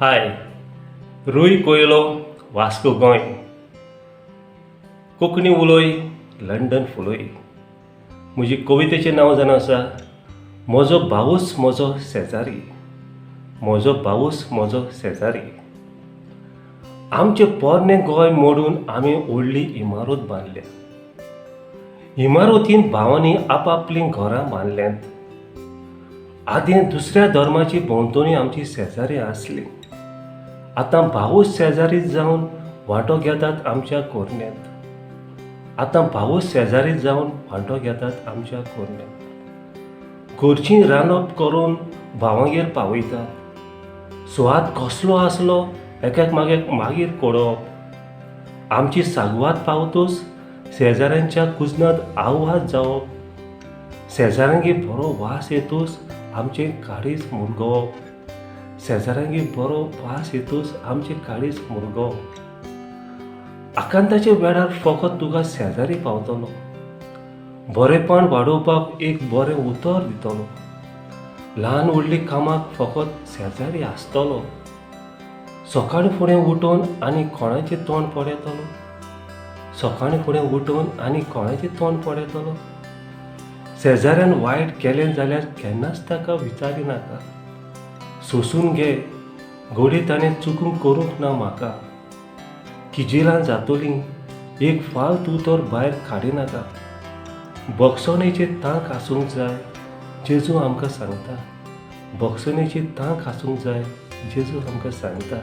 हाय, रूय Coelho, Vasco Goa. Konkani उलोय, London फुलोय. म्हजी कवितेचें नांव जावन आसा, म्हजो भावूच म्हजो शेजारी. म्हजो भावूच म्हजो शेजारी. आमचें पोरणें गोंय मोडून आमी व्हडली इमारत बांदल्या. इमारतीन भावांनी आपापलीं घरां बांदल्यांत. आदीं दुसऱ्या धर्माची भोंवतणी आमची शेजारी आसली. आतां भावूच शेजारी जावन वांटो घेतात आमच्या कोरण्यांत. आतां भावूच शेजारी जावन वांटो घेतात आमच्या कोरण्यांत. घरचीं रांदप करून भावांगेर पावयतात. सुवात कसलो आसलो एकाक मागीर मागीर कोडोवप. आमची सागवात पावतूच शेजाऱ्यांच्या कुजनांत आवाज जावप. शेजाऱ्यांगेर बरो वास येतूच आमचें काळीज मुरगोवप. शेजाऱ्यांगेर बरो वास येतूच आमचें काळीज मुरगोवप. आकांताच्या वेळार फकत तुका शेजारी पावतलो. बरेपण वाडोवपाक एक बरें उतर दितलो. ल्हान व्हडली कामाक फकत शेजारी आसतलो. सकाळीं फुडें उठून आनी कोणाचें तोंड पळयतलो. सकाळीं फुडें उठून आनी कोणाचें तोंड पळयतलो. शेजाऱ्यान वायट केलें जाल्यार केन्नाच ताका विचारी नाका. सोंसून घे, घडये ताणें चुकून करूंक ना म्हाका. किजिलां जातलीं, एक फाल्त उतर भायर काडिनाका. भोगसणेची तांक आसूंक जाय, जेजू आमकां सांगता. भोगसणेची तांक आसूंक जाय, जेजू आमकां सांगता.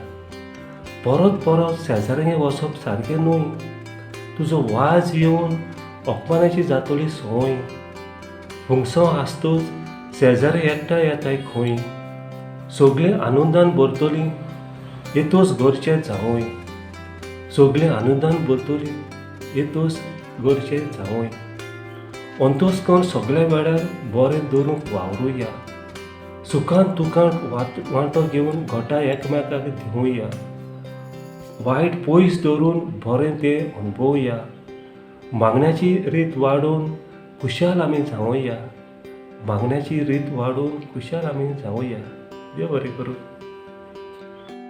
परत परत शेजाऱ्यांगेर वचप सारकें न्हय. तुजो वाज येवन अपमानाची जातली संवय. हुंगसो आसतूच शेजारी एकठांय येताय खंय. सगळीं आनंदान भरतलीं, येतोच घरचे जावंय. सगळीं आनंदान भरतलीं, येतोच घरचे जावंय. अंतस्कर्ण सगल्या वेळार बरें दवरूंक वावरुया. सुखान दुखान वांटो घेवन घोटां एकमेकाक दिवया. वायट पयस दवरून बरें तें अणभवया. मागण्याची रीत वाडोवन खुशाल आमी जावया. मागण्याची रीत वाडोवन खुशाल आमी जावया. देव बरें करूं.